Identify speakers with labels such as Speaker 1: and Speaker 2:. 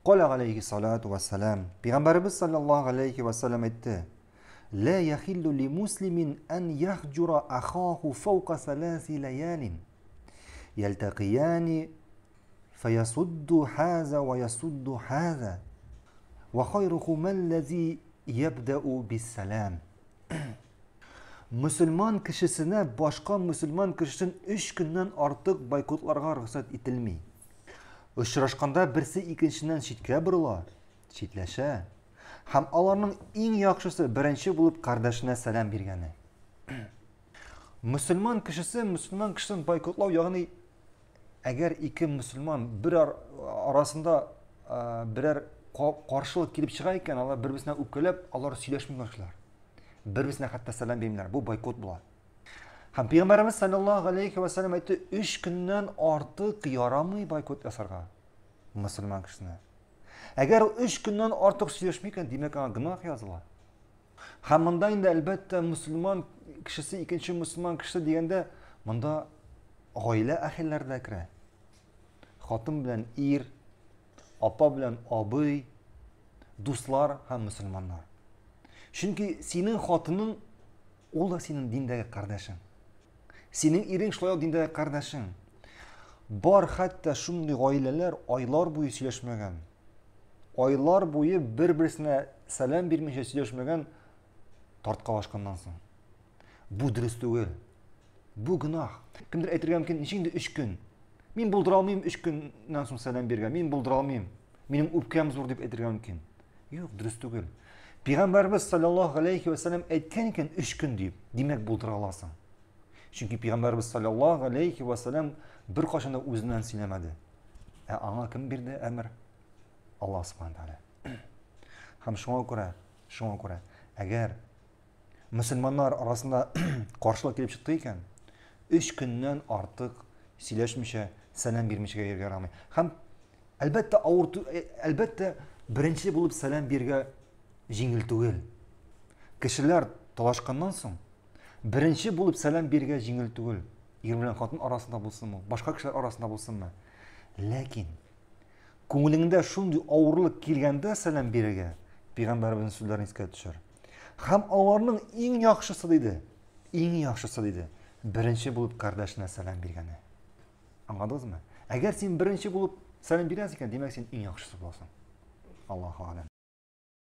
Speaker 1: Каля галәйһи салату вассалам. Пәйгамбәребез саллаллаһу галәйһи вассалам әйтте: Ла яхиллу ли муслимин ан яхҗура ахаху фаука саласи лаялин. Ялтақияни фаясудду хаза ва ясудду хаза. Ва хайрухума аллази ябдау биссалам. Мөселман кешесенә башка мөселман кешесен өч көннән артык бойкотларга рөхсәт ителми. Очрашканда берсе икенченнән читкә борыла, читләшә. Һәм аларның иң яхшысы беренче булып кардәшенә сәлам биргәне. Мөселман кешесе мөселман кешесен бойкотлау, ягъни әгәр ике мөселман бер арасында берәр каршылык килеп чыга икән, алар бер-берсенә үпкәләп, алар сөйләшми башлар. Бер-берсенә хәтта сәлам бирмиләр. Бу бойкот була. Һәм Пәйгамбәребез саллаллаһу алейхи ва саллям әйтте, өч көннән артык ярамый бойкот ясарга мөселман кешесенә. Әгәр ул өч көннән артык сөйләшми икән, димәк, аңа гөнаһ языла. Һәм монда инде әлбәттә мөселман кешесе икенче мөселман кешесе дигәндә монда гаилә әһелләре дә керә. Хатын белән ир, апа белән абый, дуслар һәм мөселманнар. Чөнки синең хатының ул да синең диндәге кардәшең. Синең ирең шулай ук диндәге кардәшең. Бар хәтта шундый гаиләләр айлар буе сөйләшмәгән. Айлар буе бер-берсенә сәлам бирмичә сөйләшмәгән тарткалашканнан соң. Бу дөрес түгел. Бу гөнаһ. Кемдер әйтергә мөмкин, ничек инде өч көн? Мин булдыра алмыйм өч көннән соң сәлам бирергә. Мин булдыра алмыйм. Минем үпкәм зур дип әйтергә мөмкин. Юк, дөрес түгел. Пәйгамбәрбез саллаллаһу алейхи ва саллям әйткән икән өч көн дип, димәк булдыра аласың. Чөнки пәйгамбәрбез саллаллаһу алейхи ва саллям беркайчан да үзеннән сөйләмәде. Ә аңа кем бирде әмер? Аллаһ субхана тааля. Һәм шуңа күрә, шуңа күрә, әгәр мөселманнар арасында каршылык килеп чыкты икән, өч көннән артык сөйләшмичә, сәлам бирмичә йөрергә ярамый. Һәм әлбәттә авыр, э, әлбәттә беренче булып сәлам бирергә җиңел түгел. Кешеләр талашканнан соң беренче булып сәлам бирергә җиңел түгел. Ир белән хатын арасында булсынмы, башка кешеләр арасында булсынмы. Ләкин Күңелеңдә шундый авырлык килгәндә сәлам бирергә, пәйгамбәребезнең сүзләрен искә төшер. Һәм аларның иң яхшысы диде, иң яхшысы диде, беренче булып кардәшенә сәлам биргәне. Аңладыгызмы? Әгәр син беренче булып сәлам бирәсең икән, димәк син иң яхшысы буласың. Аллаһу алям.